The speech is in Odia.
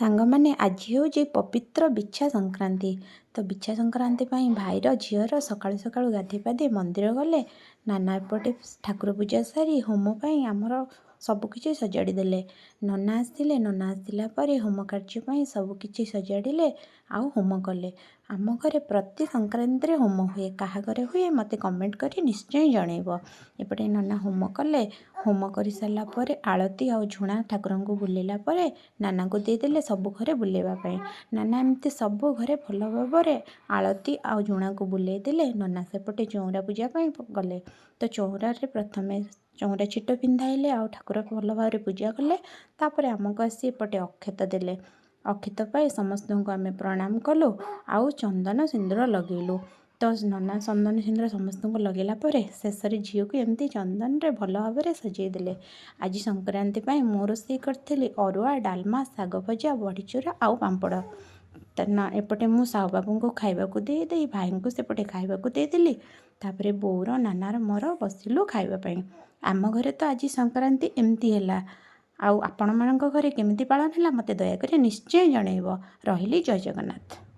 ସାଙ୍ଗମାନେ, ଆଜି ହେଉଛି ପବିତ୍ର ବିଛା ସଂକ୍ରାନ୍ତି। ତ ବିଛା ସଂକ୍ରାନ୍ତି ପାଇଁ ଭାଇର ଝିଅର ସକାଳୁ ସକାଳୁ ଗାଧୋଇ ପାଧୋଇ ମନ୍ଦିର ଗଲେ। ନାନା ଏପଟେ ଠାକୁର ପୂଜା ସାରି ହୋମ ପାଇଁ ଆମର ସବୁକିଛି ସଜାଡ଼ି ଦେଲେ। ନନା ଆସିଲେ। ନନା ଆସିଲା ପରେ ହୋମ କାର୍ଯ୍ୟ ପାଇଁ ସବୁକିଛି ସଜାଡ଼ିଲେ ଆଉ ହୋମ କଲେ। ଆମ ଘରେ ପ୍ରତି ସଂକ୍ରାନ୍ତିରେ ହୋମ ହୁଏ। କାହା ଘରେ ହୁଏ, ମୋତେ କମେଣ୍ଟ କରି ନିଶ୍ଚୟ ଜଣେଇବ। ଏପଟେ ନନା ହୋମ କଲେ। ହୋମ କରିସାରିଲା ପରେ ଆଳତି ଆଉ ଝୁଣା ଠାକୁରଙ୍କୁ ବୁଲେଇଲା ପରେ ନାନାଙ୍କୁ ଦେଇଦେଲେ ସବୁ ଘରେ ବୁଲେଇବା ପାଇଁ। ନାନା ଏମିତି ସବୁ ଘରେ ଭଲ ଭାବରେ ଆଳତି ଆଉ ଝୁଣାକୁ ବୁଲେଇ ଦେଲେ। ନନା ସେପଟେ ଚଉଁରା ପୂଜା ପାଇଁ ଗଲେ। ତ ଚଉଁରାରେ ପ୍ରଥମେ ଚଉଁରା ଛିଟ ପିନ୍ଧାଇଲେ ଆଉ ଠାକୁର ଭଲ ଭାବରେ ପୂଜା କଲେ। ତାପରେ ଆମକୁ ଆସି ଏପଟେ ଅକ୍ଷତ ଦେଲେ। ଅକ୍ଷତ ପାଇ ସମସ୍ତଙ୍କୁ ଆମେ ପ୍ରଣାମ କଲୁ ଆଉ ଚନ୍ଦନ ସିନ୍ଦୁର ଲଗେଇଲୁ। ତ ନନା ଚନ୍ଦନ ସିନ୍ଦୁର ସମସ୍ତଙ୍କୁ ଲଗେଇଲା ପରେ ଶେଷରେ ଝିଅକୁ ଏମିତି ଚନ୍ଦନରେ ଭଲ ଭାବରେ ସଜେଇ ଦେଲେ। ଆଜି ସଂକ୍ରାନ୍ତି ପାଇଁ ମୁଁ ରୋଷେଇ କରିଥିଲି ଅରୁଆ, ଡାଲମା, ଶାଗ ଭଜା, ବଢ଼ିଚୁରା ଆଉ ପାମ୍ପଡ଼। ନା, ଏପଟେ ମୁଁ ସାହୁବାବୁଙ୍କୁ ଖାଇବାକୁ ଦେଇ ଦେଇ ଭାଇଙ୍କୁ ସେପଟେ ଖାଇବାକୁ ଦେଇଦେଲି। ତାପରେ ବୋଉର, ନାନାର, ମୋର ବସିଲୁ ଖାଇବା ପାଇଁ। ଆମ ଘରେ ତ ଆଜି ସଂକ୍ରାନ୍ତି ଏମିତି ହେଲା। ଆଉ ଆପଣମାନଙ୍କ ଘରେ କେମିତି ପାଳନ ହେଲା, ମୋତେ ଦୟାକରି ନିଶ୍ଚୟ ଜଣେଇବ। ରହିଲି, ଜୟ ଜଗନ୍ନାଥ।